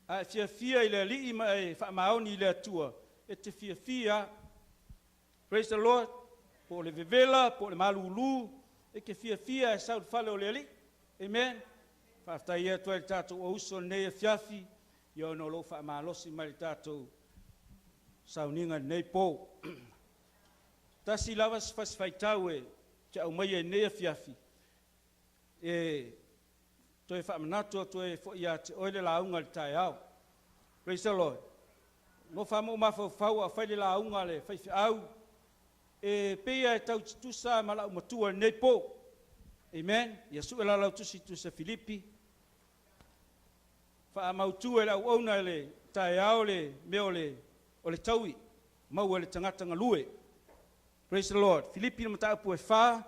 A e fiafia i le Alii ma e faamaoni i le Atua, e te fiafia lava. Praise the Lord. Po o le vevela, po o le malulu, e te fiafia e sau i le fale o le Alii. Amen. Faafetai atu ai i le tatou auuso i lenei afiafi, ia ona o lou faamalosi mai i le tatou sauniga i lenei po. Tasi lava si fasi faitau e te aumaia i lenei afiafi, e toe faamanatu atu ai foi ia te oe le lauga i le taeao. Praise the Lord. Nofo lava ma ou mafaufau a o fai le lauga a le faifeau, e pei lava e tau tutusa ma lau matua i lenei po. Amen. Ia sue la lau tusi tusa Filipi. Faamautu e le auauna i le taeao le mea o le, o le taui, maua e le tagata galue. Praise the Lord. Filipi le mataupu e 4,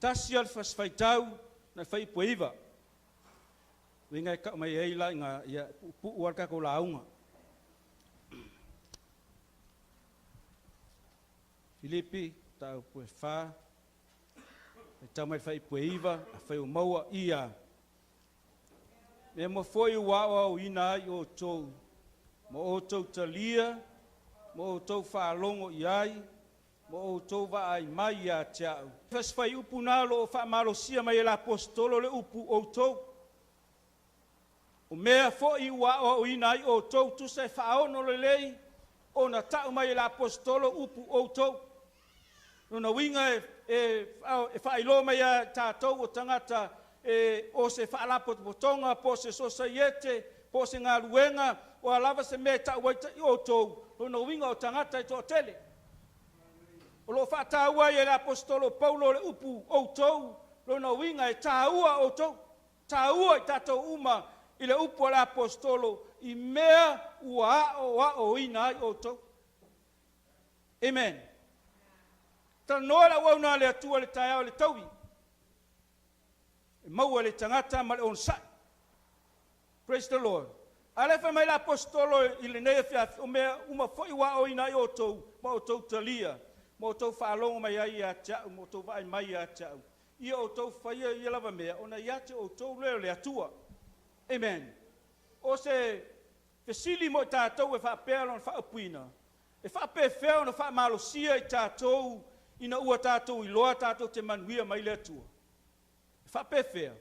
tasi a le fasi faitau na le faiupu e 9. Uiga e tau mai ai la ina ia puupuu lava le tatou lauga. Filipi, mataupu e 4, faitau mai le faiupu e 9, afai ua maua ia. Mea uma foi ua aoaoina ai outou, ma outou talia, ma outou faalogo i ai, ma outou vaai mai ia te au. Fasi fuaiupu na o lo o faamalosia mai e le Aposetolo le upu outou. O mea foi ua aoaoina ai outou tusa e faaono lelei ona tau mai e le Aposetolo upu outou. Lona uiga e, e, e faailoa mai ia tatou o tagata e, o se faalapotopotoga po o se sosaiete po o se galuega, o a lava se mea e tau ai outou, lona uiga o tagata e toatele. O lo o faataua ai e le Aposetolo Paulo le upu outou, lona uiga e taua outou. Taua i tatou uma i le upu a le Aposetolo i mea ua aoaoina ai outou. Amen. Talanoa le auauna a le Atua i le taeao i le taui e maua e le tagata ma le onosai. Praise the Lord. A lea fai mai le Aposetolo i lenei afiafi, o mea uma foi ua aoaoina ai outou ma outou talia, ma outou faalogo mai ai ia te au, ma outou vaai mai ia te au. Ia outou faia ia lava mea, ona ia te outou lea o le Atua. Amen. O se fesili mo i tatou e faapea lona faaupuina, e faapefea ona faamalosia i tatou ina ua tatou iloa tatou te manuia mai le Atua? E faapefea?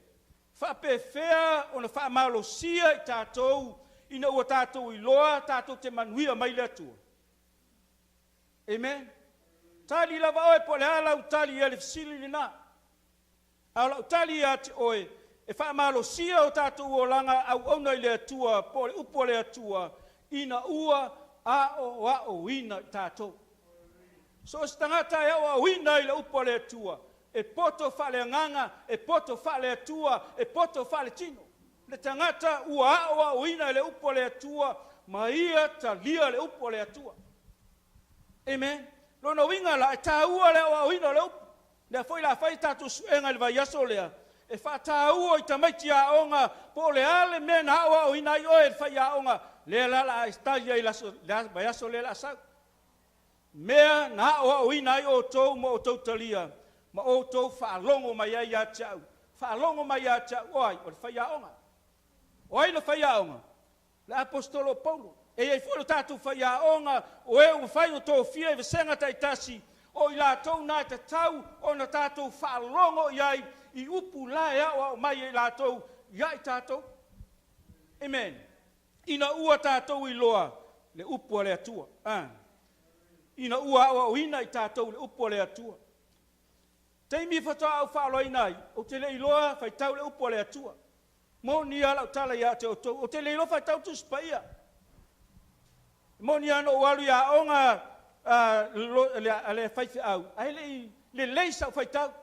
Faapefea ona faamalosia i tatou ina ua tatou iloa tatou te manuia mai le Atua? Amen. Tali lava oe po o le a lau tali i le fesili lena. A o lau tali ia te oe, e faamalosia o tatou olaga auauna i le Atua po o le upu a le Atua ina ua aoaoina i tatou. So o se tagata e aoaoina i le upu a le Atua, e poto faaleagaga, e poto faale-Atua, e poto faaletino. Le tagata ua aoaoina i le upu a le Atua ma ia talia le upu a le Atua. Amen. Lona uiga la, e taua le aoaoina o le upu. Lea foi la fai tatou suega i le vaiaso lea, e faataua i tamaiti aoga po o le a le mea na aoaoina ai oe e le faiaoga, lea la la e tali ai i le vaiaso lea la sau. Mea na aoaoina ai outou ma outou talia, ma outou faalogo mai ai ia te au. Faalogo mai ia te au, o ai? O le faiaoga. O ai le faiaoga? Le Aposetolo o Paulo. E i ai foi lo tatou faiaoga, o e ua mafai ona tofia i vasega taitasi, o i latou na e tatau ona tatou faalogo i ai i upu la e aoao mai e i latou ia i tatou. Amen. Ina ua tatou iloa le upu a le Atua. A. Ina ua aoaoina i tatou le upu a le Atua. Taimi faatoa ou faaaloaina ai, ou te le iloa faitau le upu a le Atua. Moni lava lau tala ia te outou, ou te le iloa faitau Tusi Paia. Moni lava na ou alu i aoga a le faifeau, ae le i lelei sau faitau.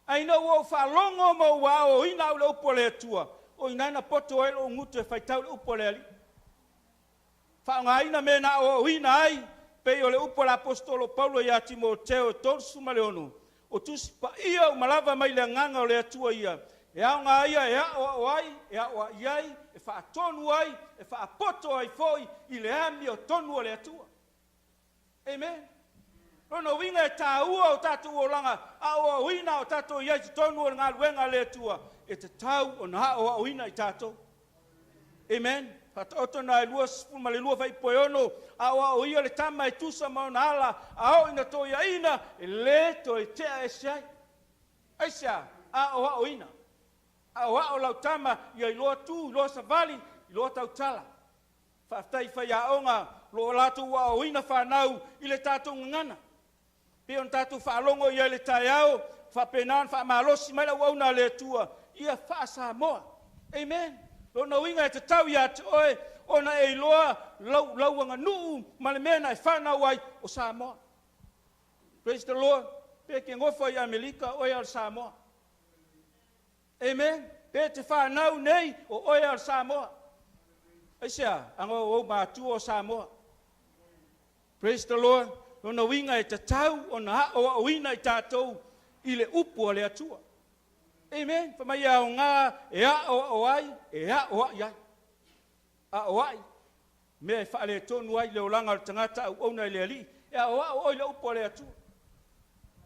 Ae ina ua ou faalogo ma ua aoaoina au i le upu a le Atua, o i ina na poto ai lou gutu e faitau le upu a le Alii. Faaaogaina mea na aoaoina ai, pei o le upu a le Aposetolo Paulo ia Timoteo e 36, O Tusi Paia uma lava mai le Agaga o le Atua ia, e aoga ia e aoao ai, e aoai ai, e faatonu ai, e faapoto ai foi i le amiotonu a le Atua. Amen. Lona uiga e taua o tatou olaga aoaoina o tatou i ai totonu o le galuega a le Atua, e tatau ona aoaoina i tatou. Amen. Faataoto na e 22 fuaiupu 6, aoaoia le tama e tusa ma ona ala, a oo ina toeaina, e lē toe tea ese ai. Aisea? Aoaoina. Aoao lau tama ia iloa tu, iloa savali, iloa tautala. Faafetai i faiaoga o loo latou aoaoina fanau i le tatou gagana. Pei ona tatou faalogo i ai i le taeao, faapena ona faamalosi mai le auauna a le Atua ia faa-Samoa. Amen. Lona uiga e tatau ia te oe ona e iloa lau aganuu ma le mea na e fanau ai o Samoa. Praise the Lord. Pe te nofo i Amerika, oe o le Samoa. Amen. Pe te fanau nei, o oe o le Samoa. Aisea? Aga o ou matua o Samoa. Praise the Lord. Lona uiga e tatau ona aoaoina i tatou i le upu a le Atua. Amen. Fa mai aoga e aoao ai, e aoai ai. Aoai, mea e faaletonu ai le olaga o le tagata auauna i le Alii, e aoao oe i le upu a le Atua.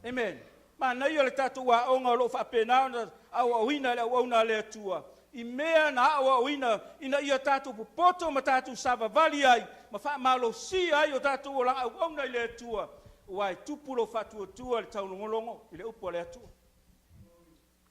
Amen. Manaia le tatou aoga o loo faapena ona aoaoina e le auauna a le Atua i mea na aoaoina ina ia tatou popoto ma tatou savavali ai ma faamalosia ai o tatou olaga auauna i le Atua, ua e tupu lou faatuatua i le taulogologo i le upu a le Atua.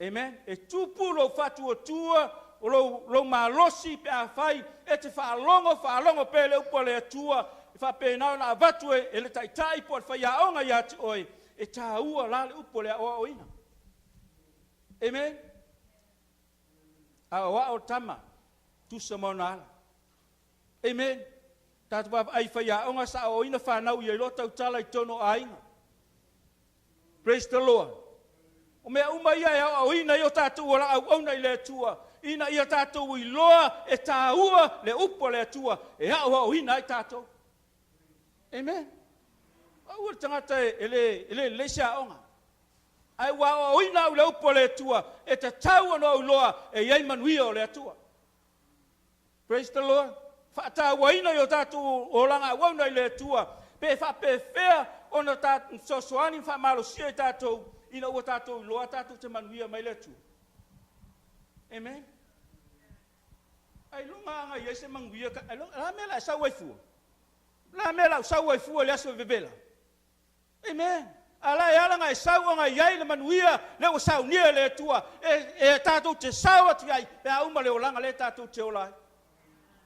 Amen. E tupu lou faatuatua o lou malosi pe afai e te faalogo faalogo pea le upu a le Atua e faapena ona avatu e le taitai po o le faiaoga ia te oe. E tāua la le upu o le aoaoina. Amen. Aoao tama, tusa ma ona ala. Amen. Tatou vaavaai i faiaoga sa aoaoina fanau ia iloa tautala i totonu o aiga. Praise the Lord. O mea uma ia e aoaoina ai o tatou olaga auauna i le Atua, ina ia tatou iloa e tāua le upu a le Atua e aoaoina ai tatou. Amen. Aua le tagata e le lelei se aoga, ae ua aoaoina au i le upu a le Atua, e tatau ona ou iloa e i ai manuia o le Atua. Praise the Lord. Faatauaina i o tatou olaga auauna i le Atua, pe faapefea ona fesoasoani ma faamalosia i tatou ina ua tatou iloa tatou te manuia mai le Atua. Amen. Ailoga aga i ai se manuia, la mea la e sau ai fua. La mea la u sau ai fua i le aso e vevela. Amen. A la e ala na e sau ona i ai le manuia le ua saunia e le Atua e tatou te sao atu ai pe a uma le olaga le tatou te ola ai.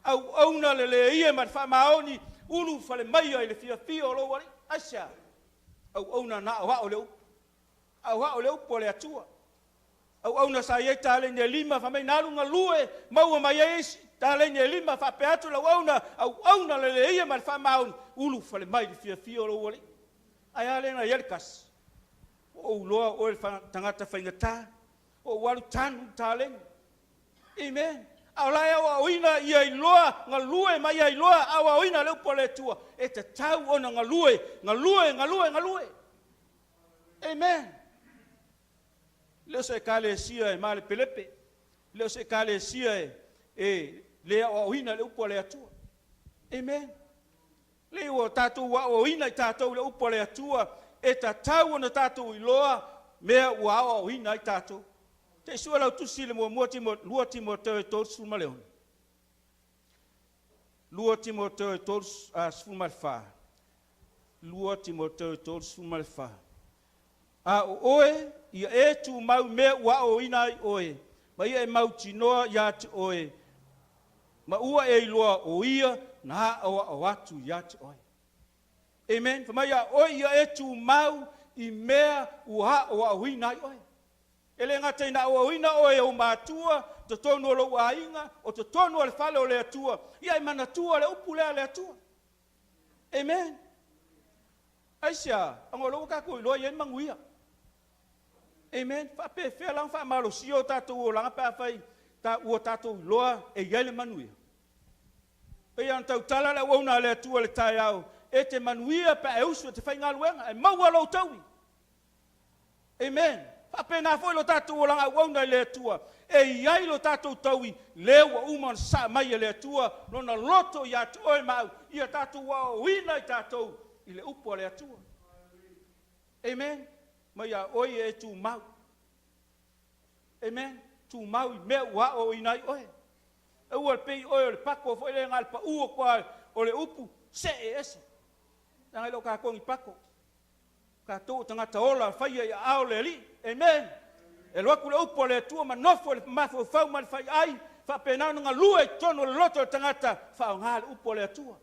Auauna le leia ma le faamaoni ulu fale maia i le fiafia o lou alii. Aisea? Auauna na aoao le upu. Aoao le upu a le Atua. Auauna sa i ai taleni e 5, fai mai na alu galue, maua mai ai isi taleni e 5, faapea atu le auauna, auauna le leia ma le faamaoni, ulu fale mai i le fiafia o lou alii. Ae a lea na i ai le kasi? Ua ou iloa o oe le tagata faigata, ua ou alu tanu le taleni. Amen. A o la e aoaoina ia iloa galue ma ia iloa aoaoina le upu a le Atua, e tatau ona galue, galue, galue, galue. Amen. Le o se ekalesia e malepelepe, le o se ekalesia e le aoaoina le upu a le Atua. Amen. Le ua tatou aoaoina i tatou le upu a le Atua, e tatau ona tatou iloa mea ua aoaoina ai tatou. Te sua lau tusi le muamua 2 Timoteo e 36. 2 Timoteo e 34. 2 Timoteo e 34. A o oe, ia e tumau mea ua aoaoina ai oe, ma ia e mautinoa ia te oe, ma ua e iloa o ia na aoao atu ia te oe. Amen. Fa mai ia oe ia e tumau i mea ua aoaoina ai oe. E le gata ina aoaoina oe e ou matua, totonu o lou aiga, o totonu o le fale o le Atua, ia e manatua le upu lea a le Atua. Amen. Aisea? Aga o lea ua tatou iloa e i ai manuia. Amen. Faapefea la ona faamalosia o tatou olaga pe afai ua tatou iloa e i ai le manuia? Pei ona tautala le auauna a le Atua i le taeao, e te manuia pe a e usu e te faigaluega, e maua lou taui. Amen. Faapena foi lo tatou olaga auauna i le Atua. E i ai lo tatou taui, lea ua uma ona sasaa mai e le Atua lona loto ia te oe ma au, ia tatou aoaoina i tatou i le upu a le Atua. Amen. Mai ia oe e tumau. Amen. Tumau i mea ua aoaoina ai oe. Aua le pei oe o le pako foi lea na o le pau atu lava o le upu, see ese. Leaga e le o tatou ni pako. O tatou o tagata ola faia i aao o le Alii. Amen. E alu atu le upu a le Atua ma nofo i le mafaufau ma le faiai, faapena ona galue i totonu o le loto o le tagata, faaaoga le upu a le Atua.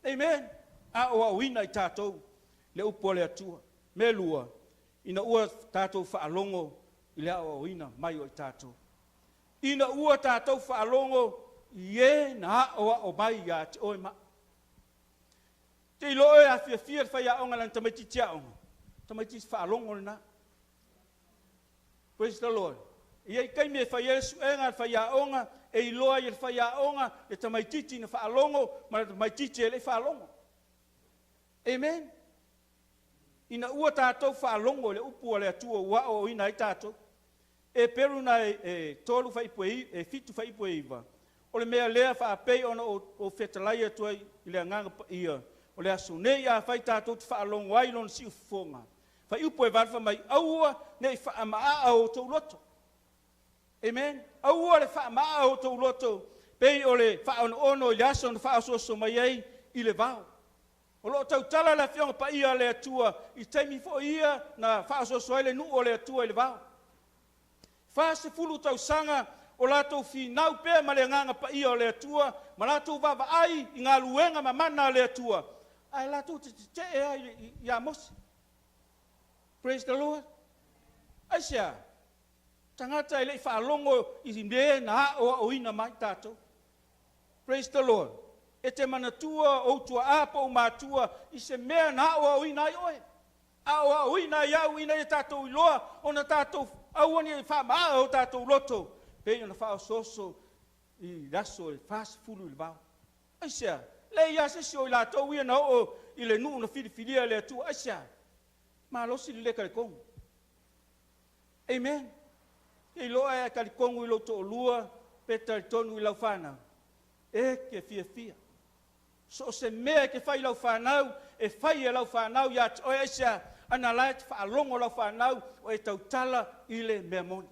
Amen. Aoaoina i tatou le upu a le Atua. Mea lua, ina ua tatou faalogo i le aoaoina mai o i tatou. Ina ua tatou faalogo i e na aoao mai ia te oe ma au. Te iloa oe a fiafia le faiaoga i lana tamaitiiti aoga, tamaitiiti faalogo lena. Praise the Lord. E i ai taimi e fai ai le suega a le faiaoga, e iloa ai e le faiaoga le tamaitiiti na faalogo ma le tamaitiiti e le i faalogo. Amen. Ina ua tatou faalogo i le upu a le Atua ua aoaoina ai tatou. Heperu na e 3 fuaiupu e 7 fuaiupu e 9, o le mea lea faapei ona ou fetalai atu ai i le Agaga Paia, o le aso nei afai tatou te faalogo ai i lona siufofoga, fuaiupu e 8 fai mai, aua ne i faamaaa o outou loto. Amen. Aua le faamaaa o outou loto, pei o le faaonoono i le aso na faaosooso mai ai i le vao. O lo o tautala le Afioga Paia a le Atua i taimi foi ia na faaosooso ai le nuu o le Atua i le vao. 40 tausaga o latou finau pea ma le Agaga Paia o le Atua ma latou vaavaai i galuega mamana a le Atua, ae latou te tetee lava ia Mose. Praise the Lord. Aisea? Tagata e le i faalogo i mea na aoaoina mai tatou. Praise the Lord. E te manatua ou tuaa po o ou matua i se mea na aoaoina ai oe. Aoaoina ai au ina ia tatou iloa ona tatou aua ne i faamaaa o tatou loto pei ona faaosooso i le aso e 40 i le vao. Aisea? Leai lava se isi o i latou ia na oo i le nuu na filifilia e le Atua. Aisea? Malosi le le talitonu. Amen. E iloa e talitonu i lou toalua pe talitonu i lau fanau. E te fiafia. So o se mea e te fai i lau fanau, e fai e lau fanau ia te oe. Aisea? Ana la e te faalogo lau fanau o e tautala i le mea moni.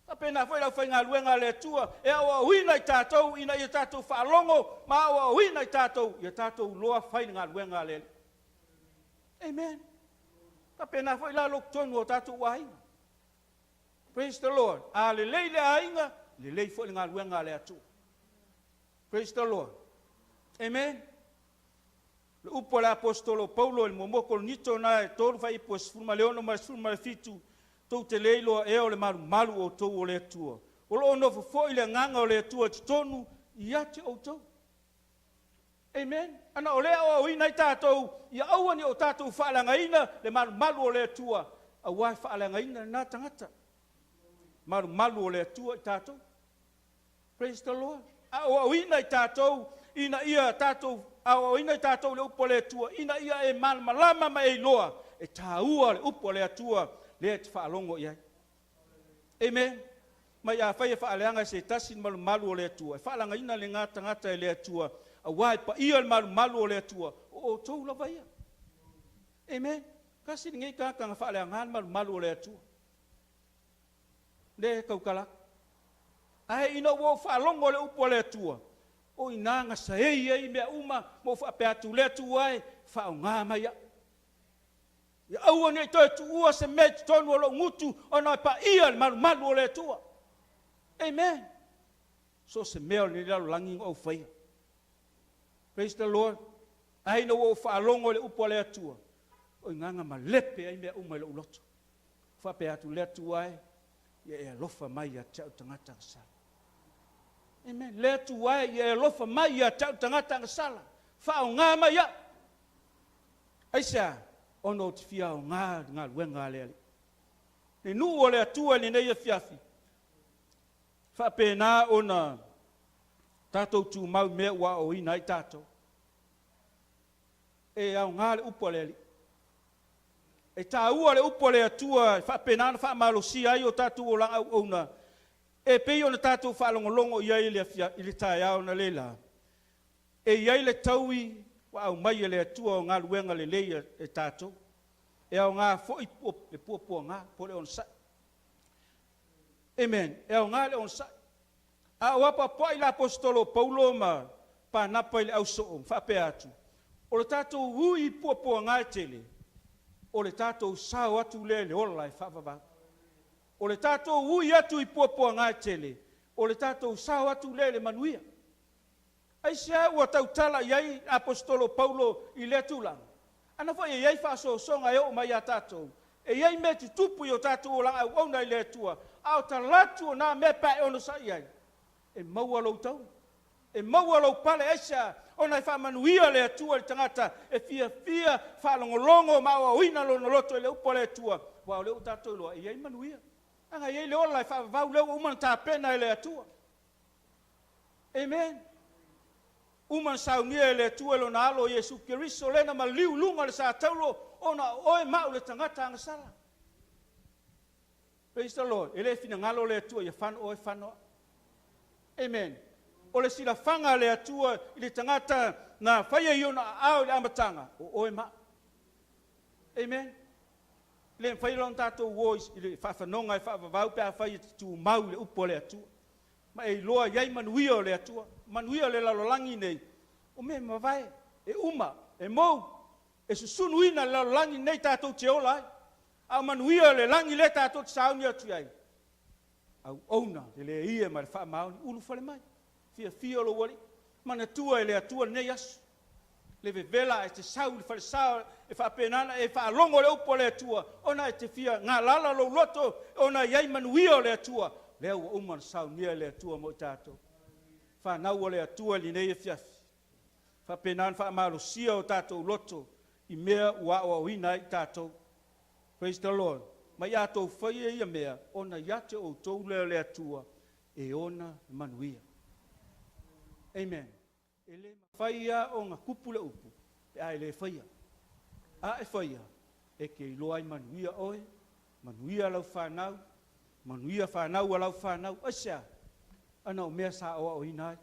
Faapena foi le aufaigaluega a le Atua e aoaoina i tatou ina ia tatou faalogo ma aoaoina i tatou ia tatou iloa fai le galuega a le Alii. Amen. Faapena foi la totonu o tatou aiga. Praise the Lord. A lelei le aiga, lelei foi le galuega a le Atua. Praise the Lord. Amen. Le upu a le aposetolo Paulo i le muamua Korinito na e 3 fuaiupu e 16 ma le 17, tou te le iloa ea o le malumalu outou o le Atua. O lo o nofo foi le agaga o le Atua i totonu ia te outou. Amen. Ana o lea aoaoina ai tatou, ia aua ne i o tatou faaleagaina le malumalu o le Atua, aua e faaleagaina lena tagata. Malumalu o le Atua i tatou. Praise the Lord. Aoaoina i tatou ina ia tatou aoaoina i tatou le upu a le Atua ina ia e malamalama ma e iloa e taua le upu a le Atua lea e te faalogo i ai. Amen. Mai afai e faaleaga e se tasi le malumalu o le Atua, e faaleagaina lena tagata e le Atua, aua e paia le malumalu o le Atua, o outou lava ia. Amen. Tasi lenei tagata na faaleaga le malumalu o le Atua. Lea e tautala atu. Ae ina ua ou faalogo i le upu a le Atua, o i ina na saei ai mea uma ma ou faapea atu, le Atua e, faaaoga mai au. Ia aua ne i toe tuua se mea i totonu o lou gutu ona e paia le malumalu o le Atua. Amen. So o se mea o lenei lalolagi na ou faia. Praise the Lord. Ae ina ua ou faalogo i le upu a le Atua, o i ina na malepe ai mea uma i lou loto. Faapea atu, le Atua e, ia e alofa mai ia te au tagata agasala. Amen. Le Atua e, ia e alofa mai ia te au tagata agasala. Faaaoga mai au. Aisea? Ona ou te fia aoga i le galuega a le Alii. Le nuu o le Atua i lenei afiafi, faapena ona tatou tumau i mea ua aoaoina ai tatou. E aoga le upu a le Alii. E taua le upu a le Atua e faapena ona faamalosia ai o tatou olaga auauna e pei ona tatou faalogologo i ai i le taeao analeila. E i ai le taui ua aumai e le Atua o galuega lelei e tatou. E aoga foi le puapuaga po o le onosai. Amen. E aoga le onosai. A o apoapoai le aposetolo o Paulo ma Panapa i le ausoo ma faapea atu, o le tatou ui i puapuaga e tele, o le tatou sao atu lea i le ola e faavavau. O le tatou ui atu i puapuaga e tele, o le tatou sao atu lea i le manuia. Aisea ua tautala i ai aposetolo o Paulo i lea tulaga? Ana foi e i ai faasoasoga e oo mai ia tatou, e i ai mea e tutupu i o tatou olaga auauna i le Atua, a o talatu o na mea pe a e onosai ai, e maua lou taui, e maua lou pale. Aisea? Ona e faamanuia le Atua i le tagata e fiafia faalogologo ma aoaoina lona loto i le upu a le Atua, aua o lea ua tatou iloa e i ai manuia. Leaga e i ai le ola e faavavau lea ua uma ona tapena e le Atua. Amen. Uma ona saunia e le Atua i lona alo Iesu Keriso lea na maliu i luga o le satauro ona o oe ma au le tagata agasala. Praise the Lord. E le finagalo le Atua ia fano oe, fano au. Amen. O le silafaga a le Atua i le tagata na faia i ona aao i le amataga, o oe ma au. Amen. E le mafai la ona tatou o i le faafanoga e faavavau pe afai e te tumau i le upu a le Atua. Ma e iloa i ai manuia o le Atua, manuia o le lalolagi nei, o mea e mavae, e uma, e mou, e susunuina le lalolagi nei tatou te ola ai. A o manuia o le lagi lea tatou te sauni atu i ai, auauna le le ia ma le faamaoni, ulufale mai, fiafia lou alii, manatua e le Atua lenei aso. Le vevela e te sau i le falesa e faapena ona e faalogo le upu a le Atua, ona e te fia galala lou loto, ona e i ai manuia o le Atua, lea ua uma ona saunia e le Atua mo i tatou. Fanau a le Atua i lenei afiafi, faapena ona faamalosia o tatou loto i mea ua aoaoina ai i tatou. Praise the Lord. Ma ia outou faia ia mea, ona ia te outou lea o le Atua e ona manuia. Amen. E le mafai lava ona tupu le upu pe a e le faia. A e faia, e te iloa ai manuia oe, manuia lau fanau, manuia fanau a lau fanau. Aisea? Ana o mea sa aoaoina ai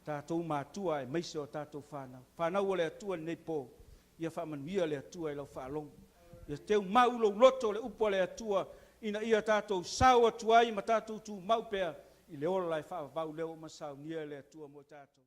tatou matua aemaise o tatou fanau. Fanau a le Atua i lenei po, ia faamanuia le Atua i lau faalogo. Ia teumau lou loto le upu a le Atua ina ia tatou sao atu ai ma tatou tumau pea i le ola e faavavau lea ua uma ona saunia e le Atua mo i tatou.